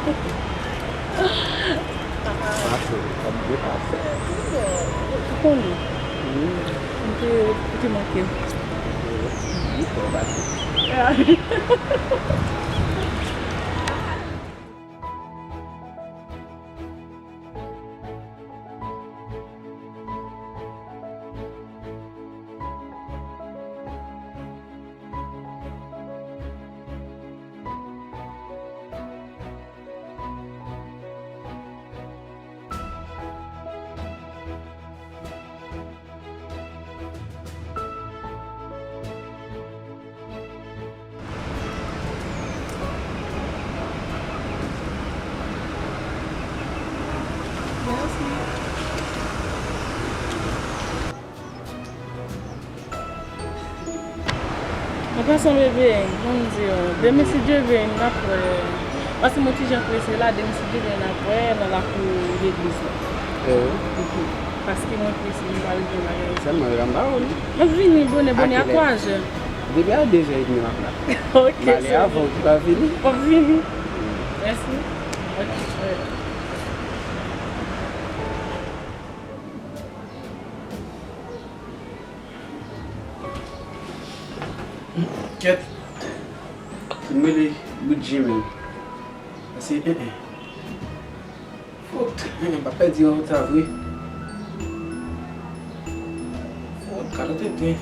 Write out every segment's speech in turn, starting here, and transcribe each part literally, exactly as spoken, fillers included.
Pase, sa m te pase. Ou konnen. Wi. M te, ou te manke m. Wi, fò pase. An pasan, bebe, ban m di w, demen, si Dye vle, n ap wè. Paske mwen ti jan prese la, demen, si Dye vle, n ap wè nan lakou legliz la. E wi. Mhm. Paske mwen prese, m pral gen bagay. Sèlman, deja m pa wè w, non. M ap vini bonè, bonè a twa zè. Depi a de zè edmi m ap la. Ok, m ale avan w ki pa vini. M ap vini. Mèsi. Ok, frè. Kèt. Se m rele Luigi menm. Pase, en, en. Fout, en, en, pa pèdi an wout sa vre. Fout, gade tenten.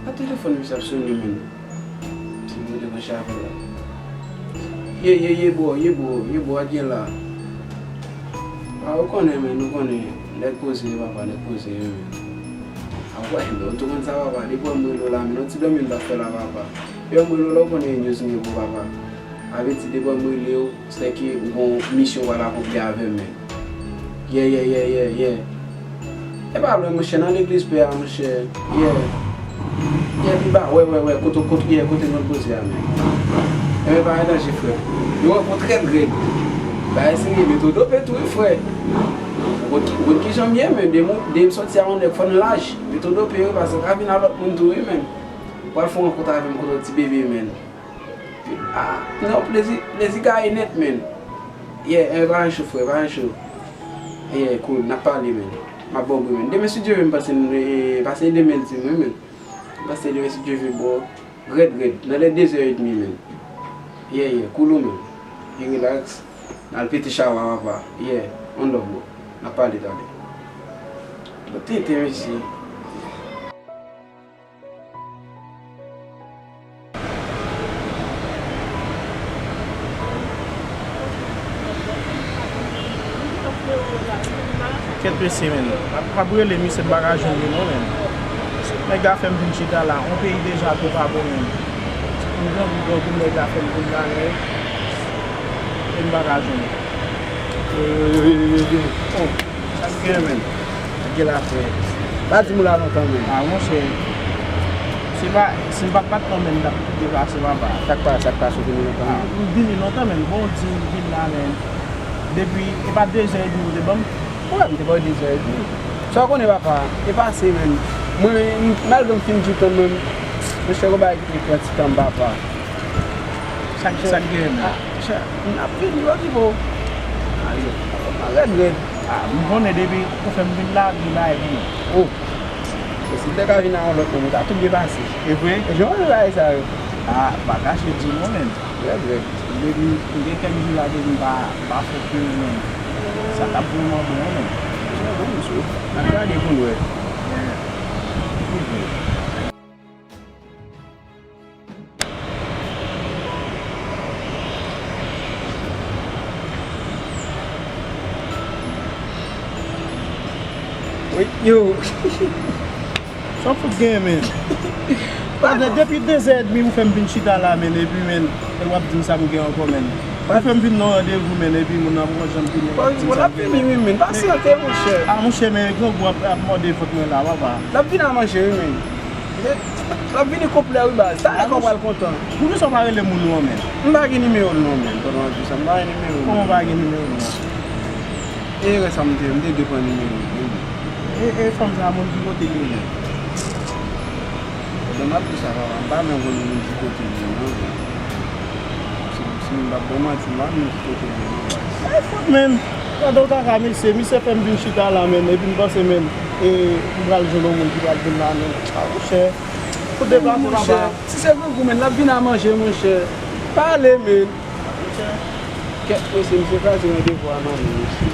A telefòn misye ap sonnen, menm. Si m rete branche avè l la. Ye, ye, ye, bro, ye, bro, ye, bro, a gen la. A, ou konnen, men, ou konnen. Nèg poze, papa, nèg poze, wi, men. A, wè, men, ou tou konn sa, papa. Depi w wè m rele w la, men, yon ti dòmi m t ap fè la, papa. Depi w wè m rele w la, ou konnen news m gen pou papa. A vle di, depi w wè m rele w, sèke ou gon misyon w al akonpli avè m, men. Yeah, yeah, yeah, yeah, yeah. E pa lwen, monchè, nan legliz pè a, monchè. Yeah. Yeah, pi ba, wè, wè, wè, kote, kote, yeah, kote nou poze a, men. Enben, pa gen danje, frè. Yo, rankontre trè rèd. Bagay serye, mete w dope tou, wi, frè. Ou konn ki, ou konn kijan m ye, men, de m, de m sòti a yon nèg fò n laj. Mete w dope, wi, paske w ka vin a lòt moun tou, wi, men. Ou pral fè yon rankont avè m kote yon ti bebe, men. Ah, non, plezi, plezi gaye nèt, men. Yeah, eh, pa gen cho, frè, pa gen cho. Yeah, cool, n ap pale, men. M ap ba w bri, men. Demen, si Dye vle, m pase, eh, pase demen, di mwen, men. M pase demen, si Dye vle, bro. Rèd, rèd. Nan lè de zè edmi, men. Yeah, yeah, cool ou, men. E relax. N al pete chawa, papa. Yeah, one love, bro. N ap pale talè. Bon, tenten, mesye. Kèt mesye, men. M ap, m ap rele misye, m pa ka jwenn li non, men. Nèg la fè m vin chita la. On peyi deja tou pa bon, men. M grangou, grangou, nèg la fè m vin la, men. E m pa ka jwenn li. Yo, yo, yo, yo, yo, yo. Oh, sa k gen, men? Sa k gen la, frè? Pa di m ou la lontan, men. Ah, monchè. Se pa, si m pa t, pa t nan men, m t ap deplase, papa. Sa k pa, sa k pase, ou vini lontan, men? Ah, m vini lontan, men. Bon, di m vin la, men. Depi, e pa de zè edmi ou te ban m? Wè, m te ba w de zè edmi. Sa w konnen, papa, e pase, men. Mwen, m, malgre m fin di tan, men, monchè, gon bagay ki te pran ti tan m, papa. Sa k, sa k gen, men? Ah, monchè, n ap vini, w ap vini, bro. Ayo, papa, rèd, rèd. Ah, m konnen depi ou fè m vin la, vin la, epi. Oh. E si m te ka vin a yon lòt moun, ta tou byen pase. E vre? E jan w wè bagay sa yo. Ah, pa kache di non, men. Rèd, rèd. Depi m gen kè m di la, depi m pa, pa fè pil, men. Sa t ap vrèman bon, men. Sa bon, mesye. N ap gade pou n wè. Yeah. Pou vre. Wi, yo. Sa w fout gen, men? Padre, depi de zè edmi ou fè m vin chita la, men, epi, men, e w ap di m sa m gen ankò, men. Ou fè m vin nan randevou, men, epi moun nan poko janm vini, w ap di m sa m gen, men. L ap vini, wi, men. Pasyante, monchè. Ah, monchè, men, grangou ap, ap mòde vant mwen la, papa. L ap vin a manje, wi, men. L ap vini konplè, wi, baz. Talè kò pral kontan. Poukisa w pa rele moun ou an, men? M pa gen nimewo l non, men. Pandan w ap di sa, m pa gen nimewo l non. Kòman w pa gen nimewo l non? E erè sa m te, m te dwe pran nimewo l tou. E, e fanm sa a, moun ki kote l ye, men? Pandan m ap di sa, papa, m pa menm konn moun ki kote l ye non, men. Se pou M p ap ban manti, m pa konn ki kote l ye non, baz. E fòk, menn. Gade yon kaka mesye, misye fè m vin chita la, menn, epi m panse, menn, e, m pral jwenn yon moun ki pral vin la, menn. A, monchè. Pou deplase, papa. Monchè, si se grangou, menn, l ap vin a manje, monchè. Pale, menn. Kèt mesye, misye kraze randevou a manmi, mesye.